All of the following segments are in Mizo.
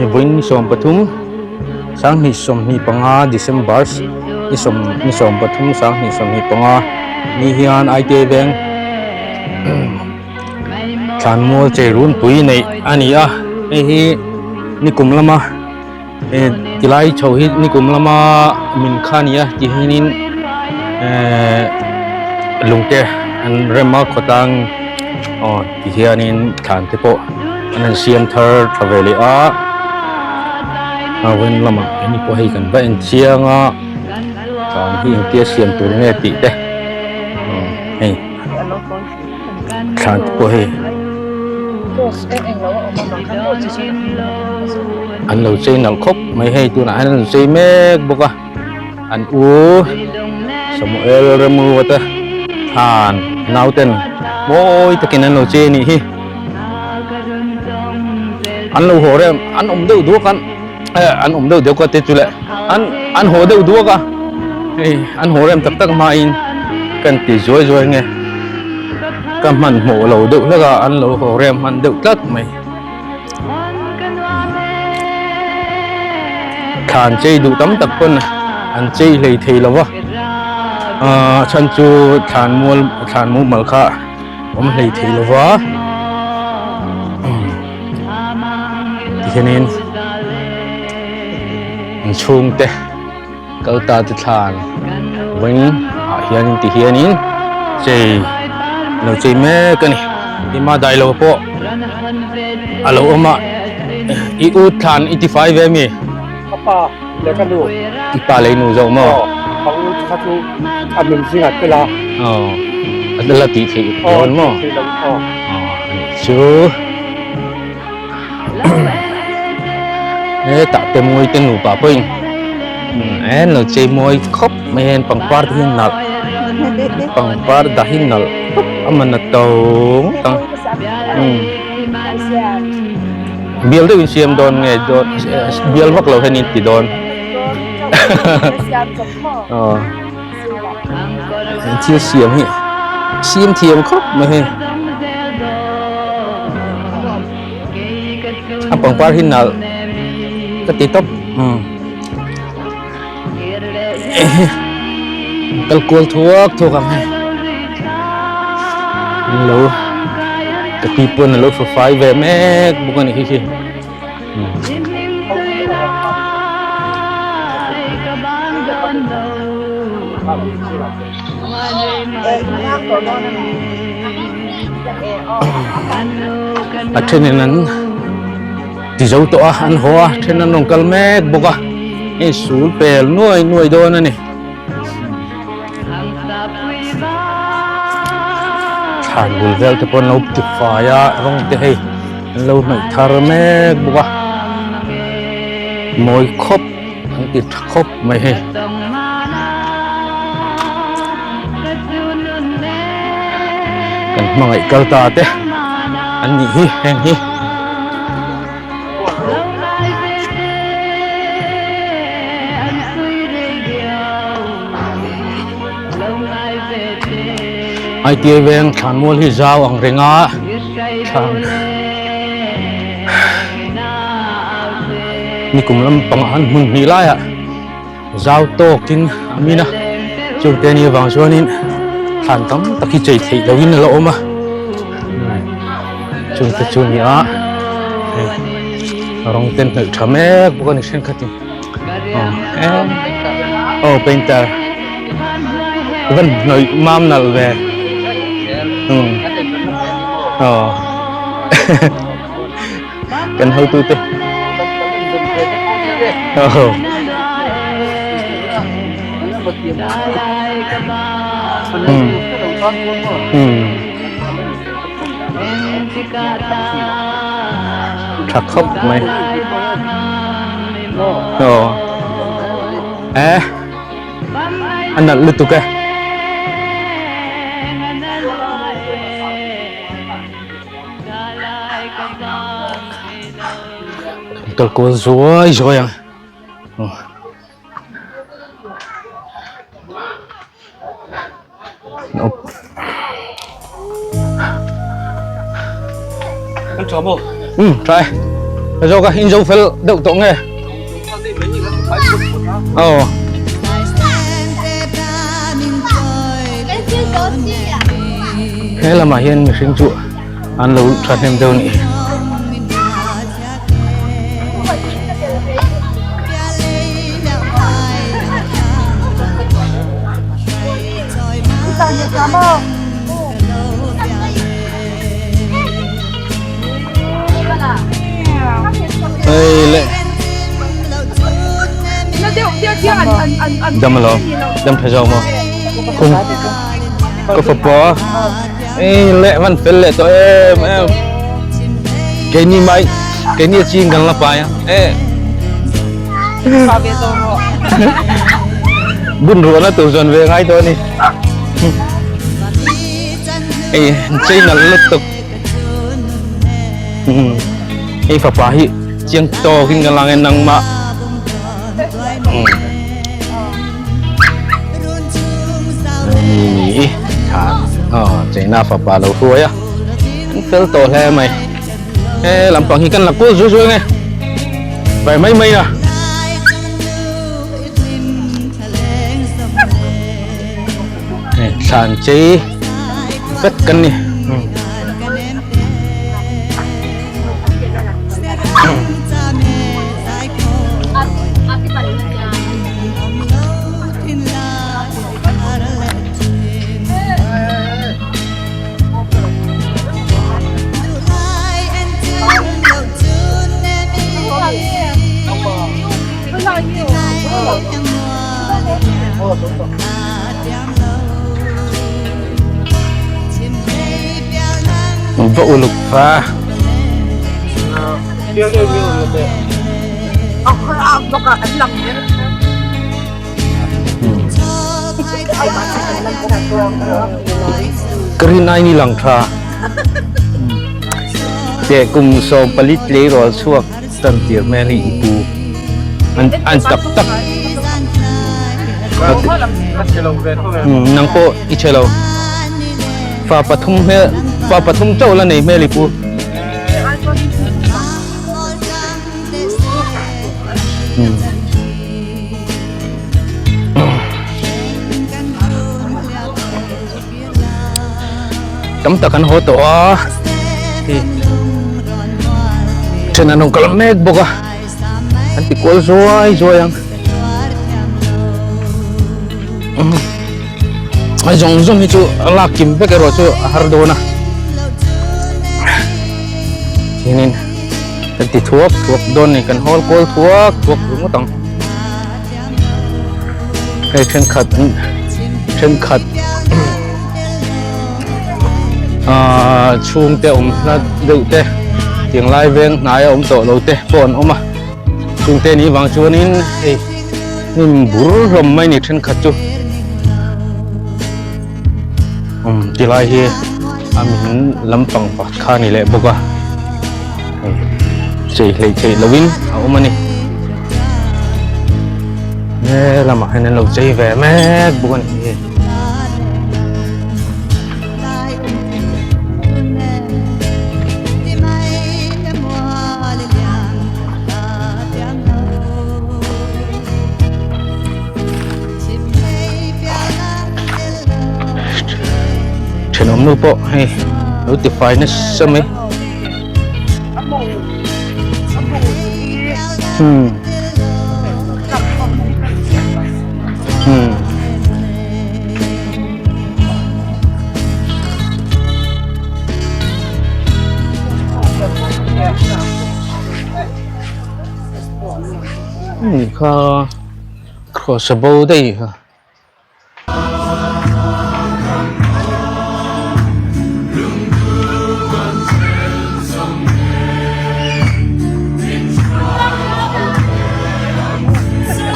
Vawiin 13 2025 December ni sawm ni 13 2025 ni hian ITI veng thlanmual chei runpui neih a ni a hei hi nikum lama eh tilai chho hi nikum lama min kha a ni a tihianin eh lungte an rem a khawtlang aw tihianin thlan te pawh an han siam thar tha ve leh a a vawiin lamah keini pawh hei kan va en chiang a thlan hi engtia siam tur nge tih te aw hei. Thlan te pawh hei an lo chei nalh khawp mai hei tunah hian an chei mek bawk a an u Samuel Remruata te thlan nauten mawi takin an lo chei a nih hi an lo haw rem an awm deuh duak an eh an awm deuh deuh ka ti chu le an an haw deuh duak a hei an haw rem tak tak hmain kan ti zuai zuai nge ka hmanhmawh lo deuh hlek a an lo haw rem hman deuh tlat mai thlan chei duh tam tak pawn an chei hlei thei lo va ah chhan chu thlan mual thlan mumal kha awm hlei thei lo va tihianin an chhungte kal ta te thlan vawiin ah hianin tihianin chei lo chei mek a ni tima dai lo pawh a lo awm a i u thlan i ti fai ve mi ka pa leh ka nu i pa leh i nu zawk maw aw ka u kha chu a nun zingah tel a aw a la tih theih dawn maw aw tih theih lo aw aw anih chu hetah te mawi te nupa pawhin en lo chei mawi khawp mai hian pangpar te hi nalh pangpar dah hi nalh khawp a man a to ngawt ang bial deuh in siam dawn nge dawn bial vak lo hian in ti dawn aw thil siam hi siam thiam khawp mai hei a pangpar hi nalh ka ti tawp umm kal kual thuak thuak ang hei an lo ka pi pawn a lo fa fai ve mek bawk a ni hi hi. A thenin an ti zo tawh a an haw a then an rawn kal mek bawk a hei sul pel nuai nuai dawn a ni thlan bul vel te pawh an lo ti fai a rawng te hei an lo hnawih thar mek bawk a mawi khawp an ti tha khawp mai hei. Kan hmangaih kal ta te an nih hi heng hi. ITI veng thlanmual hi zau ang reng a thlan nikum lampangah an hmun hnih laiah zau tawkin a min a chungte ni avang chuanin thlan tam tak hi chei theih lohin a la awm a chungte chu a ni a hei rawng te an hnawih tha mek bawk a ni thenkhatin aw aw painter van hnawih mam nalh ve umm aw kan hotu te aw umm umm tha khawp mai aw eh a nalh lutuk e. Kal kual zuai zuai ang Um try zo ka in zo fel deuh tawh nge oh he lamah hian mihring chu an lo thahnem deuh a ni. Hei le dam alo dam tha zo maw khum ka fapa ei le van fel leh tawh em em keini mai keini a ching kan la pai a e bun ruahna tur zawn ve ngai tawh a ni ei chei nalh lutuk hei fapa hi chiang tawkin ka lang e nangmah ni tha aw cheina fapa lo hruai a an fel tawh hle mai he lampang hi kan la kul zui zui nge vai mai mai a thlan chei vek kan ni. Va uluk va. Ka rin ai ni lang tha. Te kum 14 tleirawl chhuak tan tir hmel hi i pu. An an tak tak. Nang pawh i che lo. Fa pathum hmel fa pathum chauh la nei hmel i pu. Tam tak an haw tawh a hei then an rawn kal mek bawk a an ti kual zuai zuai ang a zawng zawng hi chu a lak kim vek erawh chu a har dawn a hianin kan ti thuak thuak dawn a ni kan hawl kual thuak thuak ringawt ang. Hei thenkhat thenkhat ahh chhungte awm hla deuh te tiang lai veng hnai a awm tawh lo te pawh an awm a chungte nih vang chuanin hei hnim bur hlawm mai ni thenkhat chu umm tilai hi a min lampang pakhat kha a ni leh bawk a hei chei hleih theih lohin a awm a ni. He lamah hian an lo chei ve mek bawk a ni. Thenawm nu pawh hei lo ti fai nasa mai. Hmm. Hmm. Ni kha cross a bo daih kha.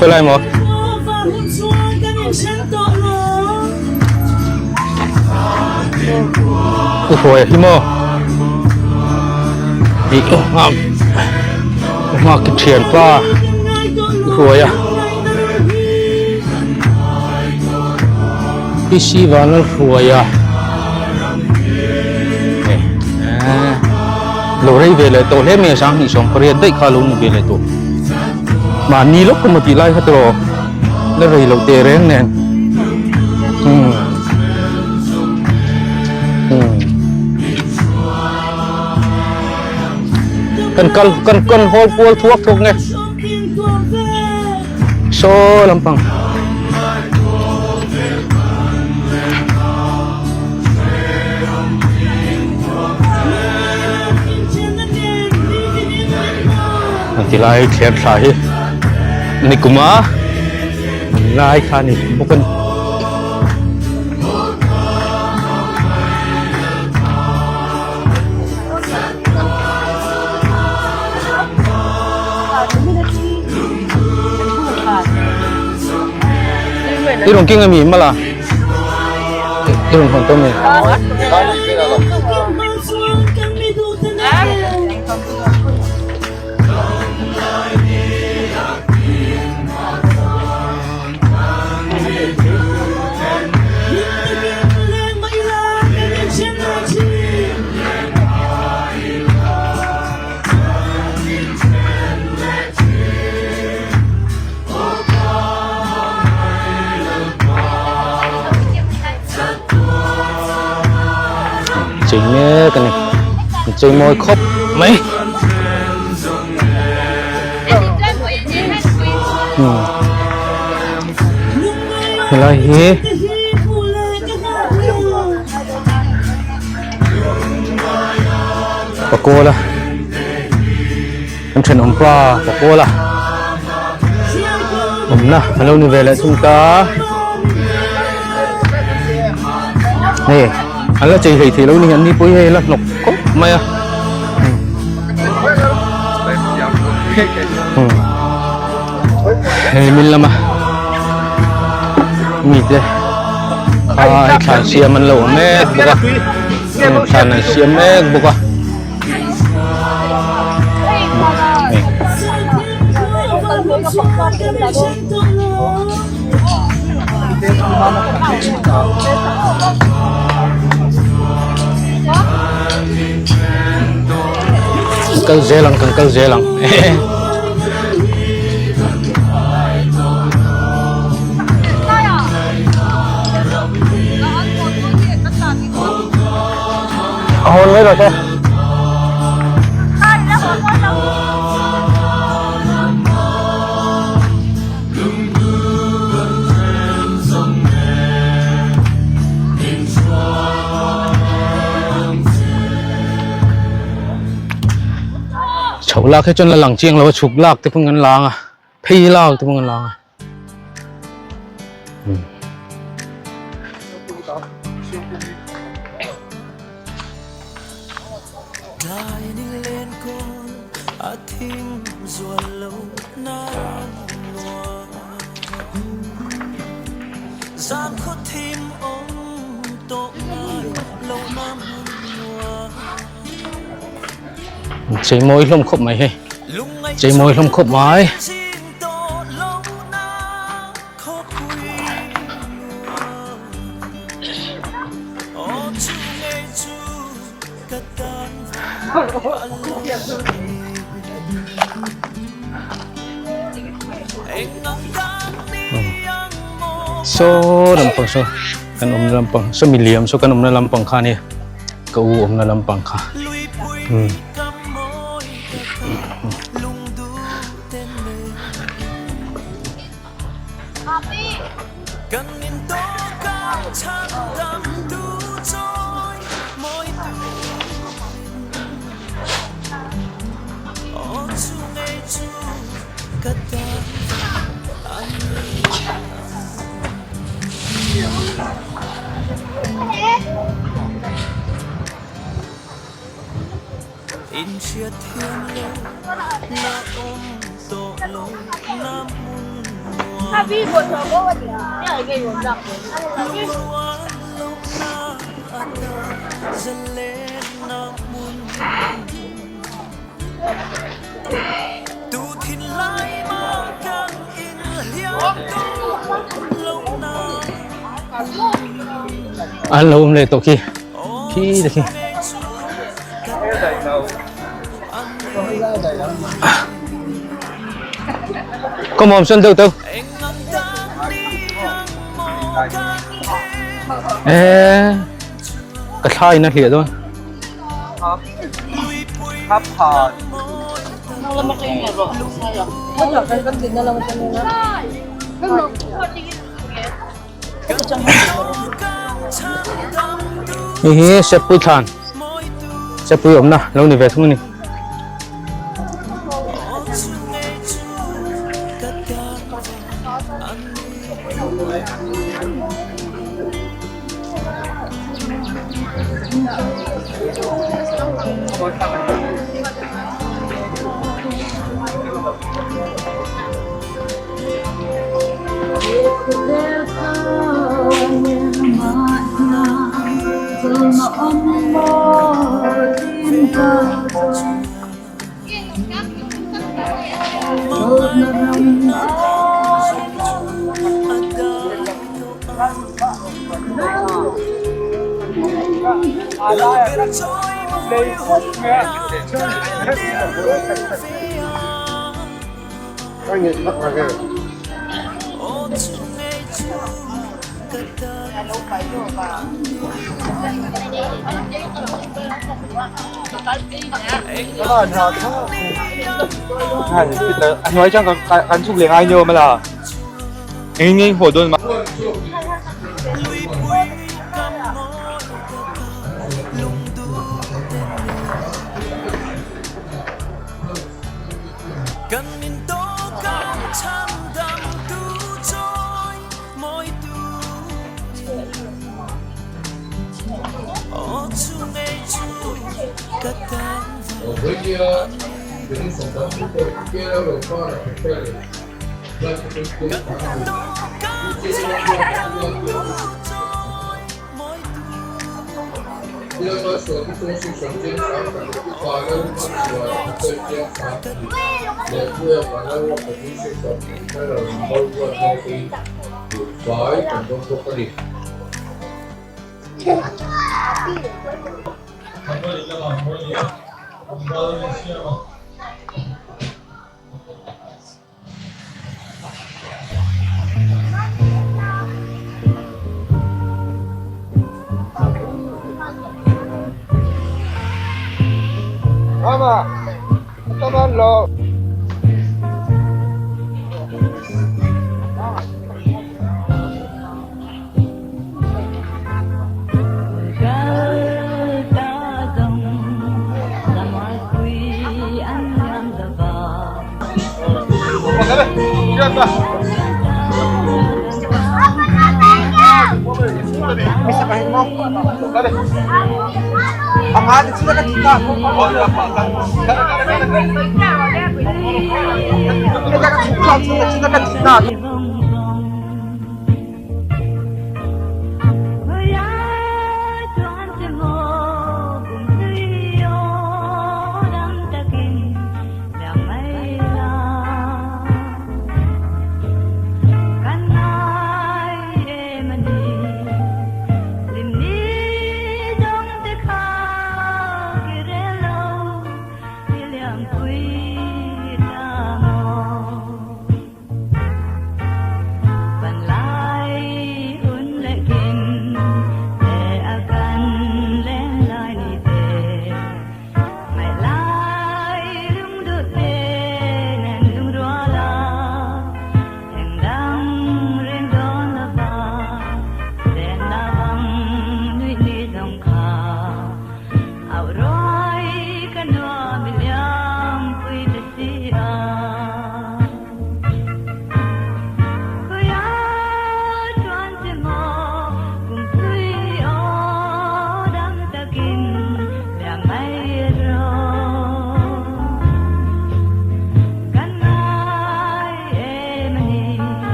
Khawilai maw? Pu Hruaia hi maw? Ih nghak nghak ki thianpa Pu Hruaia. PC Vanlalhruaia lo rei ve leh tawh hle mai a sanghnih 18 daih kha lo ni ve leh tawh mahni lawk emaw tih lai kha tawh la rei loh teh reng nen umm umm kan kal kan kan hawl pual thuak thuak nge. Saw lampang. Tilai thler thla hi nikuma lai kha ni bawk a ni. I rawn keng ami mala i rawn hawn tawh ami. Chei mek a ni an chei mawi khawp mai helai hi Pakola an thenawm pa Pakola awmna a lo ni ve leh thung ta hei an la chei hlei thei lo ni an ni pawh hi hei la hnawk khawp mai a hei min lama mite kha hei thlan siam an lo awm mek bawk a thlan an siam mek bawk a Kal zel ang kan kal zel ang. A hawn mai lo te. Chho lak hi chuan la lang chiang lo a chhuk lak te pawh kan lang a phei lak te pawh kan lang a. Chei mawi hlawm khawp mai hei chei mawi hlawm khawp mai. Saw lampang saw. Kan awmna lampang sawmi liam saw kan awmna lampang kha ania ka u awmna lampang kha umm. An lo awm leh tawh khi khi te khi. Có mồm xuân đâu đâu. Ê, ka thla in a hliah dawn. Hei hi Sepui thlan Sepui awmna lo ni ve thung a ni.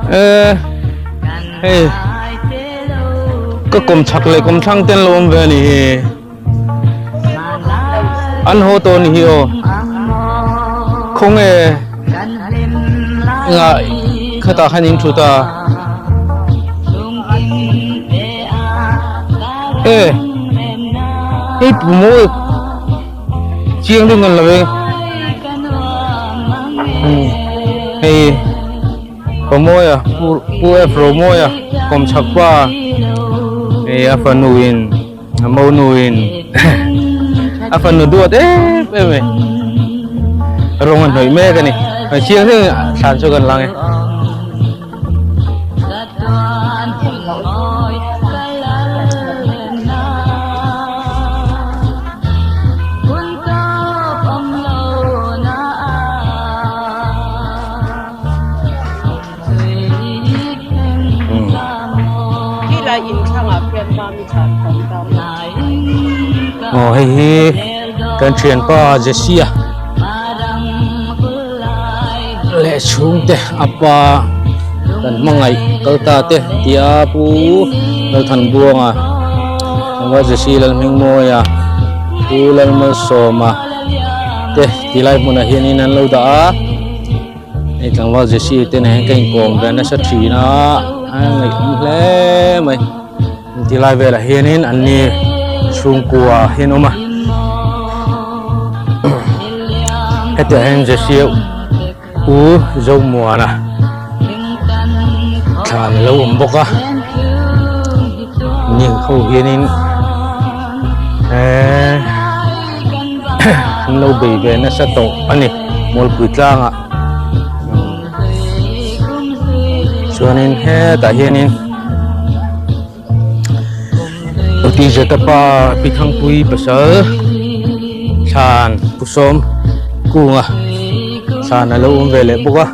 Eh hei ka kawm chhak leh kawm thlang te an lo awm ve a ni hi an haw tawh a ni hi aw khawnge engah khatah khan in thut a e hei pu mawi chiang deuh ngan lo e hei Pawmawia pu pu F Romawia kawmchhak pa hei a fanu in a monu in a fanu duat em em e rawng a hnawih mek a ni chiang deuh in thlan chu kan lang e. Aw hei hi kan thianpa Jesse a leh chhungte a pa kan hmangaih kal ta te tia pu Lalthanbuanga tlangval Jesse Lalhmingmawia pu Lalmalsawma te ti lai hmunah hianin an lo dah a hei tlangval Jesse te nen hian ka inkawm ve nasa thin a a ngaihawm hle mai ti lai velah hianin an ni chhungkua hi an awm a hetiang hian Jesse u Zomuana thlan a lo awm bawk a ni ho hianin eee an lo bei ve nasa tawh a ni Mualpui tlangah chuanin hetah hianin Utizatapa Pi Thangpui pasal thlan Pu Sawm Kunga thlan a lo awm ve leh bawk a.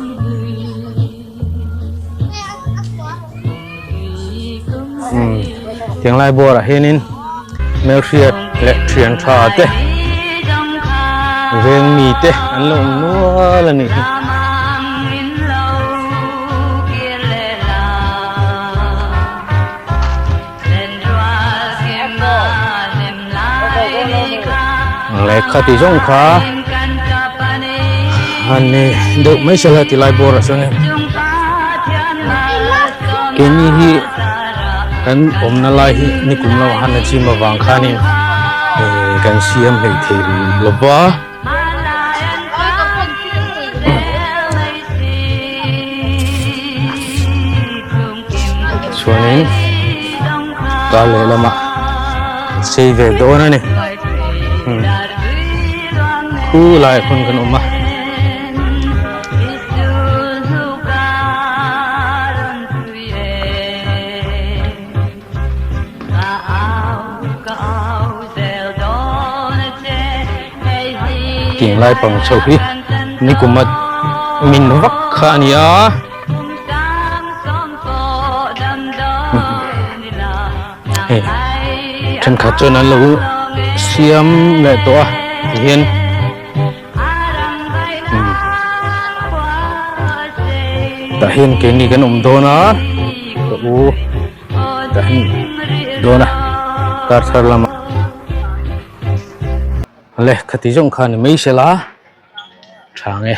Umm tiang lai bawrah hianin hmelhriat leh thian tha te veng mi te an lo awm nual a nih hi. Lehkha ti zawng kha a ni deuh mai sela ti lai bawrah chuan keini hi kan awmna lai hi nikum lamah khan a chim avang khanin kan siam hleithei lova. Chuanin kar lehlamah an chei ve dawn a ni khu laiah khawn kan awm a. Tiang lai pang chho hi nikuma min vak kha a ni a. Hei thenkhat chuan an lo siam leh tawh a tihian tah hian keini kan awm dawn a ka u tah hian dawn a kar thar lamah le khati zawng kha ni mai sela tha nge.